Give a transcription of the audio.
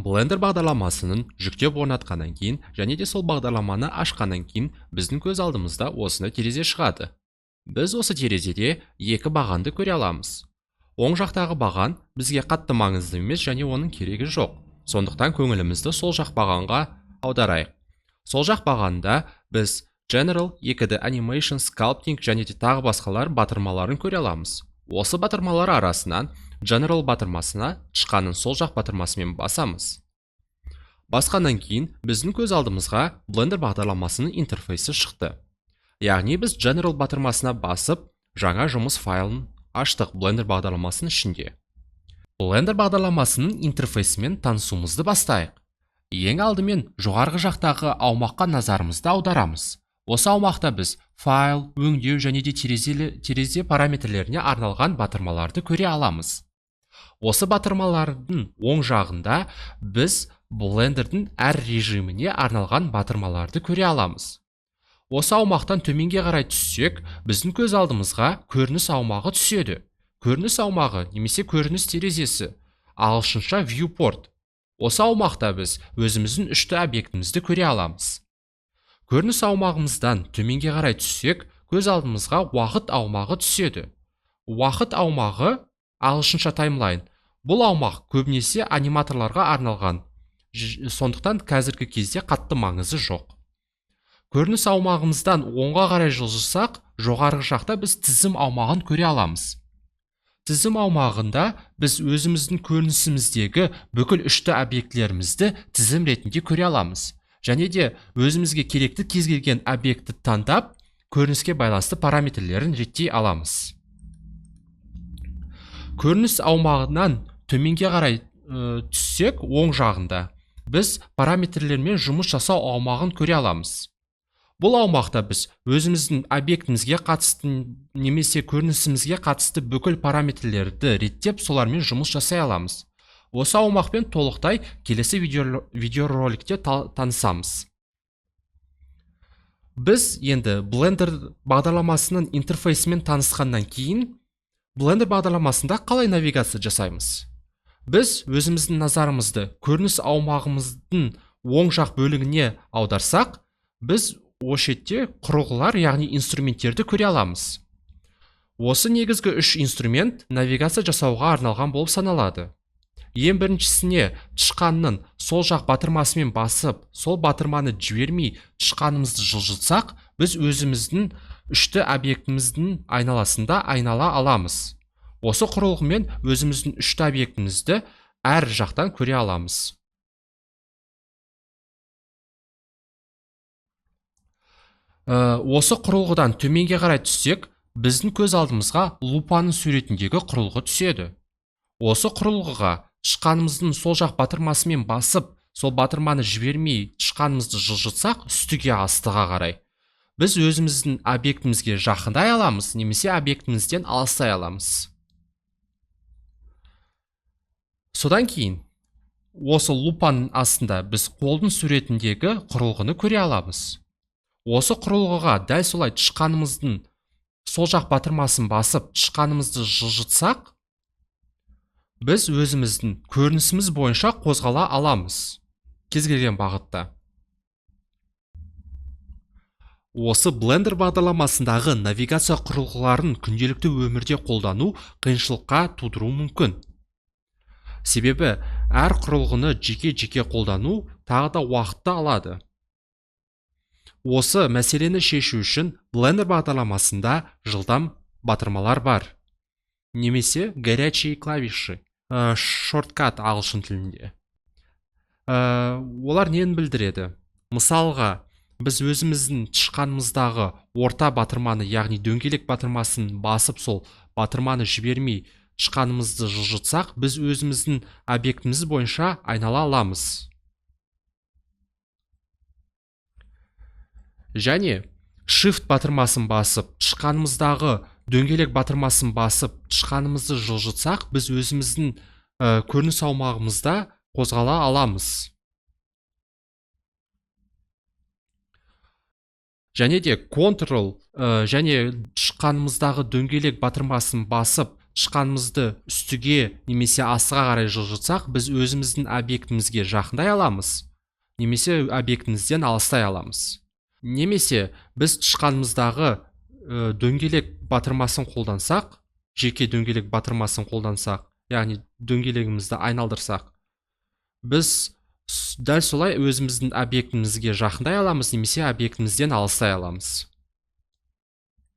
Blender бағдарламасының жүктеп орнатқаннан кейін және де сол бағдарламаны ашқаннан кейін біздің көз алдымызда осындай терезе шығады. Біз осы терезеде екі бағанды көре аламыз. Оң жақтағы баған бізге қатты маңызды емес және оның керегі жоқ. Сондықтан көңілімізді сол жақ бағанға аударайық. Сол жақ бағанда біз General, 2D Animation, Sculpting және де тағы басқалар батырмаларын көре аламыз. Осы батырмалар арасынан General батырмасына тышқанның сол жақ батырмасымен басамыз. Басқаннан кейін біздің көз алдымызға Blender бағдарламасының интерфейсі шықты. Яғни біз General батырмасына басып, жаңа жұмыс файлын аштық Blender бағдарламасының ішінде. Blender бағдарламасының интерфейсімен танысуымызды бастайық. Ең алдымен жоғарғы жақтағы аумаққа назарымызды аударамыз. Осы аумақта біз файл, өңдеу және де терезе параметрлеріне арналған батырмаларды көре аламыз. Осы батырмалардың оң жағында біз Blenderдің әр режиміне арналған батырмаларды көре аламыз. Осы аумақтан төменге қарай түссек, біздің көз алдымызға көрініс аумағы түседі. Көрініс аумағы немесе көрініс терезесі, ағылшынша viewport. Осы аумақта біз өзіміздің үшті объектімізді көре аламыз. Көрініс аумағымыздан төменге қарай түссек, көз алдымызға уақыт аумағы түседі. Уақыт аумағы, ағылшынша таймлайн. Бұл аумақ көбінесе аниматорларға арналған. Сондықтан қазіргі кезде қатты маңызы жоқ. Көрініс аумағымыздан оңға қарай жылжысақ, жоғарғы жақта біз тізім аумағын көре аламыз. Тізім аумағында біз өзіміздің көрінісіміздегі бүкіл үшті объектілерімізді тізім ретінде көре аламыз. Және де өзімізге керекті кез келген объектті таңдап, көрініске байланысты параметрлерін реттей аламыз. Көрініс аумағынан төменге қарай түссек, оң жағында біз параметрлермен жұмыс жасау аумағын көре аламыз. Бұл аумақта біз өзіміздің объектімізге қатысты немесе көрінісімізге қатысты бүкіл параметрлерді реттеп, солармен жұмыс жасай аламыз. Осы аумақпен толықтай келесі видеороликте танысамыз. Біз енді Blender бағдарламасының интерфейсімен танысқаннан кейін Blender бағдарламасында қалай навигация жасаймыз? Біз өзіміздің назарымызды көрініс аумағымыздың оң жақ бөлігіне аударсақ, біз осы шетте құрылғылар, яғни инструменттерді көре аламыз. Осы негізгі үш инструмент навигация жасауға арналған болып саналады. Ең біріншісіне тышқанның сол жақ батырмасымен басып, сол батырманы жібермей тышқанымызды жылжытсақ, біз өзіміздің үшті объектіміздің айналасында айнала аламыз. Осы құрылғымен өзіміздің үшті объектімізді әр жақтан көре аламыз. Осы құрылғыдан төменге қарай түссек, біздің көз алдымызға лупаның суретіндегі құрылғы түседі. Осы құрылғыға тышқанымыздың сол жақ батырмасымен басып, сол батырманы жібермей тышқанымызды жылжытсақ, үстіге астыға қарай біз өзіміздің объектімізге жақындай аламыз немесе объектімізден алыстай аламыз. Содан кейін осы лупаның астында біз қолдың суретіндегі құрылғыны көре аламыз. Осы құрылғыға дәл солай тышқанымыздың сол жақ батырмасын басып, тышқанымызды жылжытсақ, біз өзіміздің көрінісіміз бойынша қозғала аламыз кез келген бағытта. Осы Blender бағдарламасындағы навигация құрылғыларын күнделікті өмірде қолдану қиыншылыққа тудыруы мүмкін. Себебі әр құрылғыны жеке-жеке қолдану тағы да уақытты алады. Осы мәселені шешу үшін Blender бағдарламасында жылдам батырмалар бар. Немесе горячие клавиши, шорткат ағылшын тілінде. Олар нені білдіреді? Мысалға, біз өзіміздің тышқанымыздағы орта батырманы, яғни дөңгелек батырмасын басып, сол батырманы жібермей тышқанымызды жылжытсақ, біз өзіміздің объектіміз бойынша айнала аламыз. Және Shift батырмасын басып, тышқанымыздағы дөңгелек батырмасын басып, тышқанымызды жылжытсақ, біз өзіміздің көрініс аумағымызда қозғала аламыз. Және де Ctrl және тышқанымыздағы дөңгелек батырмасын басып, Тышқанымызды үстіге немесе астыға қарай жылжытсақ, біз өзіміздің объектімізге жақындай аламыз немесе объектімізден алыстай аламыз. Немесе біз тышқанымыздағы дөңгелек батырмасын қолдансақ, жеке дөңгелек батырмасын қолдансақ, яғни дөңгелегімізді айналдырсақ, біз дәл солай өзіміздің объектімізге жақындай аламыз немесе объектімізден алыстай аламыз.